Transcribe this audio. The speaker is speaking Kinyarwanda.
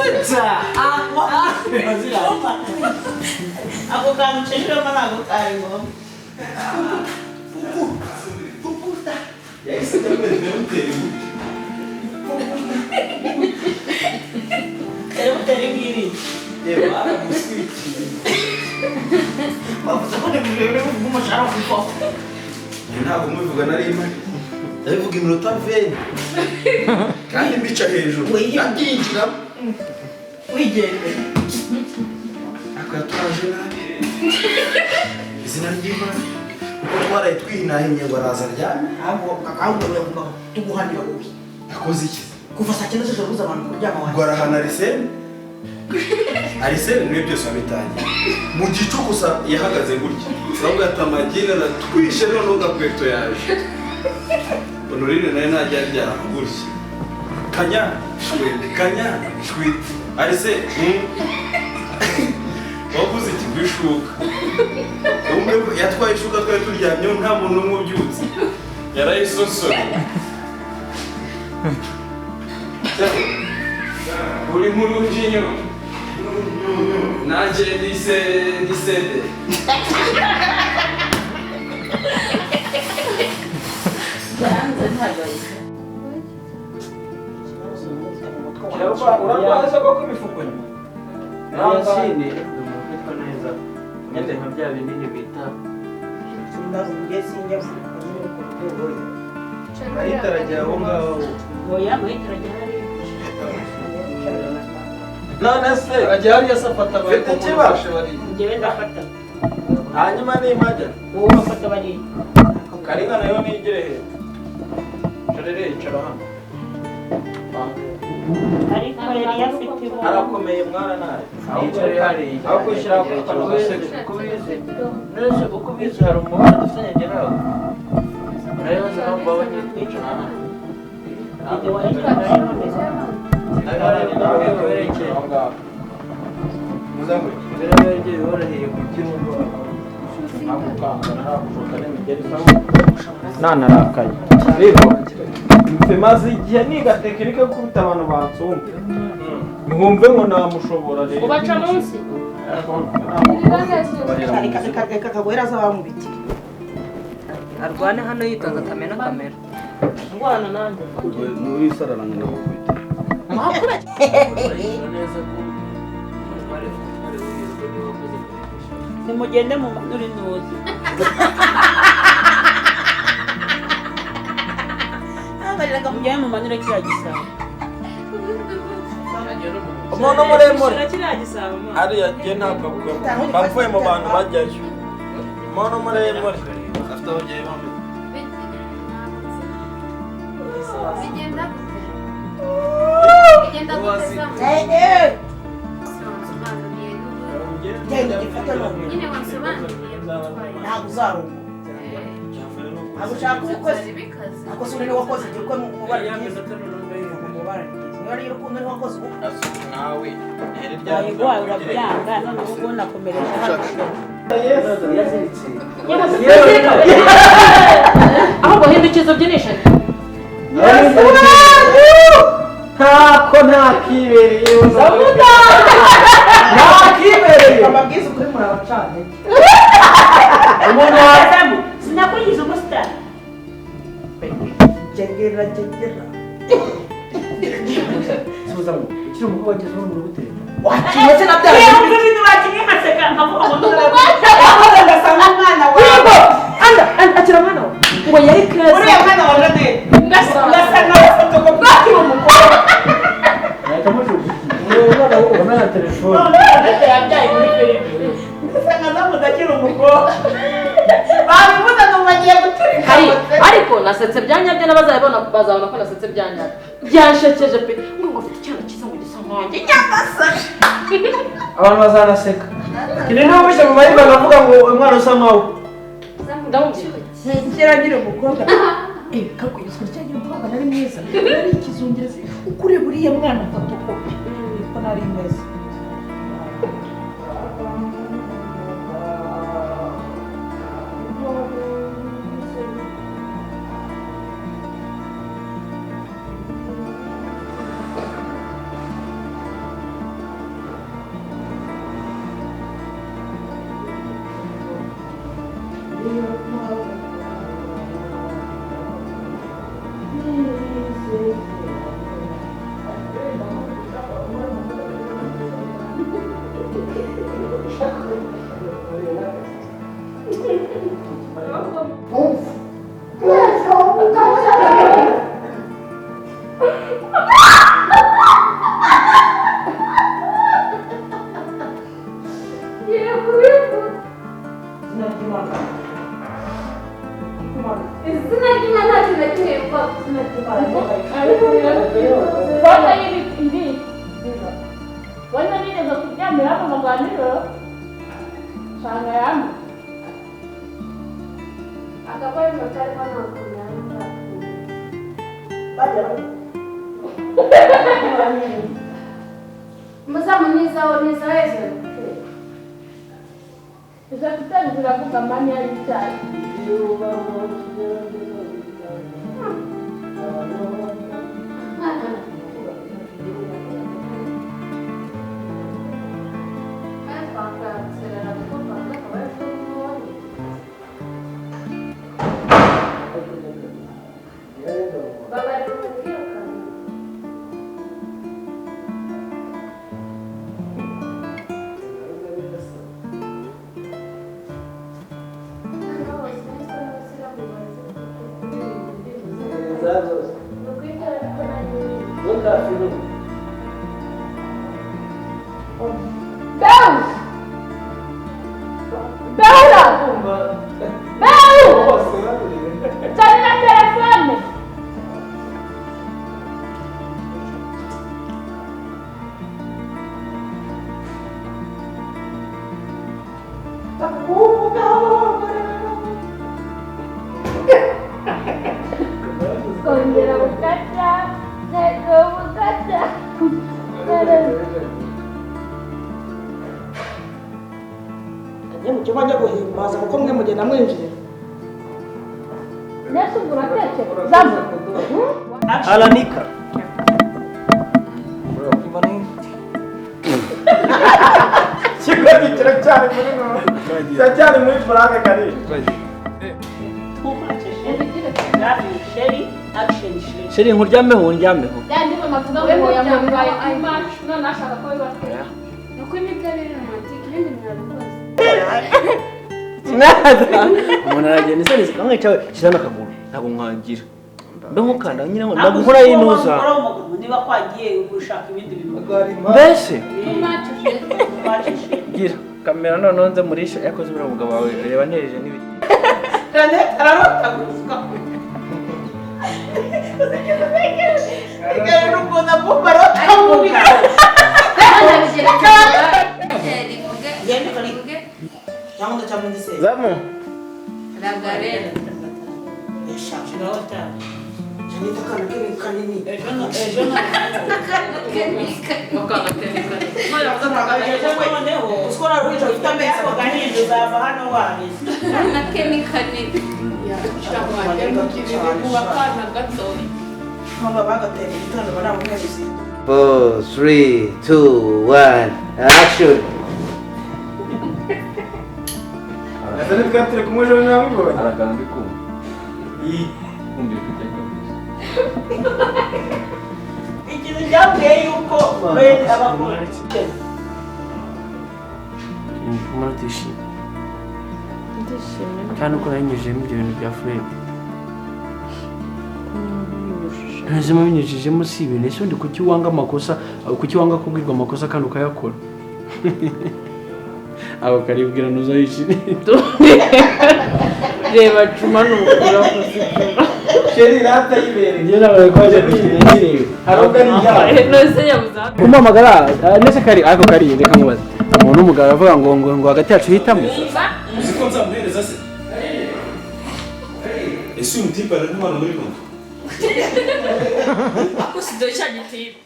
Puputa. Ako kantu nshishiramo ntabwo kari ngombwa. Puputa. Yahise ameze nk'utera. Yari ngiri. Yewe baramuswikiriye. Bavuze ko ntibirebe umushahara kuko. Ntabwo mubivuga nari impari. Ndabivuga iminota 20. Kandi mbica hejuru. Nabyinjiramo. Wigendera. Ako yatwaje nabi. Izina ry'Imana. Kuko twaraye twihinahinnye ngo araza aryame. Ahubwo kakangurira tuguhanira wowe. Akoze iki? Kuva saa 9 z'ijoro uza abantu kuryama wanjye. Ngo arahana Arsene. Arsene niwe byose wabitangiye. Mu gicuku yahagaze gutya. Urabwo atamagina natwishe none ugakweto yaje. Honorine naye ntajya aryama gutya. Kanya shwete, kanya shwete. Arsene wavuze iki kwishuka? Umwe yatwaye ishuka twari turyamye nta muntu umwe ubyutse. Yarayisosore. Uri nk'urujinyo. Nanjye ndise ndisede. Urarwaza koko imifuko nyuma. Yasine umutwe neza. Nyende nka bya binini bita Ahitarajya aho ngaho. Oya, ahitarajya hariya. None se ajya hariya se afata mfite ikibazo. Njyewe ndafata. Hanyuma nimajya wowe urafata bariya. Karinga nayo nigire hepfo. Carere icara hano. Ariko yari afite ibara. Arakomeye mwana nawe. Yicare hariya. Aho kwishyira ku kantu uko ubizi. Nese uko ubizi hari umubano dufitanye njye nawe. Nayo nzi aho mbabonye twicara hano. Nanarakaye rero maze igihe niga tekinike yo gukubita abantu bansumba nkumve ngo namushobora rero ubaca munsi reka kagohera azabamubitira arwane hano yitonze atamena kamera ndwana nanjye muri sararanga ndagukubita. Nimugende mu manure ntuzi. Abariraga mujye mu manure kiriya gisabo. Umuntu muremure kiriya gisabo mwana. Ariya jye ntabwo bapfuye mu bantu bajyayo. Umuntu muremure afite ababyeyi bombi. Bigenda gute? Bigenda gute se? Genda ugifate none. Nyine wansobanuriye ntabwo uzarunga. Ntabwo ushaka ubukwe. Ako se uri wakoze igikwe mu mubare ryiza. Mu mubare ryiza. Niba ari urukundo ni wakoze ubukwe. Nawe wayiguhaye urabyanga none ubu nakomereje hano. Ahubwo hindukiza ubyinishe. Ntako ntakibereye. Ntakibereye. Amabwiriza ukuri murabacana. Umuntu wazamu sinakugize umusitari. Jengera jengera. Suza ngo ukiri umukobwa wageze ubu muri gutera. Wakinye se nabyara. Yewe ibintu bakinye nkaseka nkavuga ngo ndabona ndasa nk'umwana wawe. Yego. Anda akira mwana wawe. Ngo yari keza. Uriya mwana wawe nde? Ndasa nka fotokopi akiri umukobwa. Nahita mujugunya. Umwana umena telefone. None yabyaye muri filime. Ndasa nka zamuze akiri umukobwa. Babivuze ngo bagiye guturika. Ariko nasetse byanyabyo n'abazabibona bazabona ko nasetse byanyabyo. Byanshekeje pe. Ngo ngo ufite icyana cyiza ngo gisa nkanjye. Nyagasani. Abantu bazanaseka. Kini n'ubishe mu mahirwe bakavuga ngo umwana usa nkawe. Ndamubwira. Kera nkiri umukobwa. Kakugizwe cyane umukobwa nari mwiza. Nari ikizungerezi ukuri buriya mwana fotokopi. Niko nari mwiza. Fone y'ibiti wenda nigeze kuryamira hano mu ruganiriro nsanga yamye Akaba inota ariko ntabwo yanga. Muzamu nizaho nizaho ejo. Izo tutari ziravuga mani yari icyayi. Kongera bugacya, ntego bugacya. Agiye mu cyumba ajya guhimbaza kuko mwe mugenda mwinjira. Nese ubwo uratekera? Zamu. Alanika. Kigali kiracyari muri kiracyari muri Frank kari. Sheri nkuryameho ndyamyeho. Yandi mama avuga ngo yamubaye too much none ashaka ko biba. Nuko nibyo biri romantic ibindi mwabikoze. Umuntu aragenda isoni zikamwica we shira n'akaguru ntabwo mwangira. Mbe nkukanda nyine ngo ndagukora yinuza. Niba kwagiye gushaka ibindi bintu. Mbese Too much. gira kamera noneho nze murisha yakoze uriya mugabo wawe reba ntereje n'ibiti. Ararotaguzwa. Zamu. Ragarera. Four, three, two, one, action! Ese nitwe turi kumwe ejo nabibonye. Aragana ndi kumva. Kumva ijwi Ikintu cyabwiye yuko bene abakora. Ndishimye. Ndishimye. Cyane uko nanyujijemo ibyo bintu bya Fred. Ntazima binyujijemo si ibintu ese undi kuki wanga amakosa, kuki wanga kubwirwa amakosa kandi ukayakora. Abo karibwira ntuzayishime. Reba Juma nukura kuzijura. Sheri rata yibereye. Njye nabaye ko ajya kwirebera. Harubwo ari ibyaha. Nose yabuze. Kumamagara nese kari ariko kari reka nkubaze. Umuntu w'umugabo aravuga ngo ngo ngo hagati yacu hitamo. Uzi ko nzamuhereza se? Ese uyu mutipe arantwara muri kongo? Ako sido cya gitipe.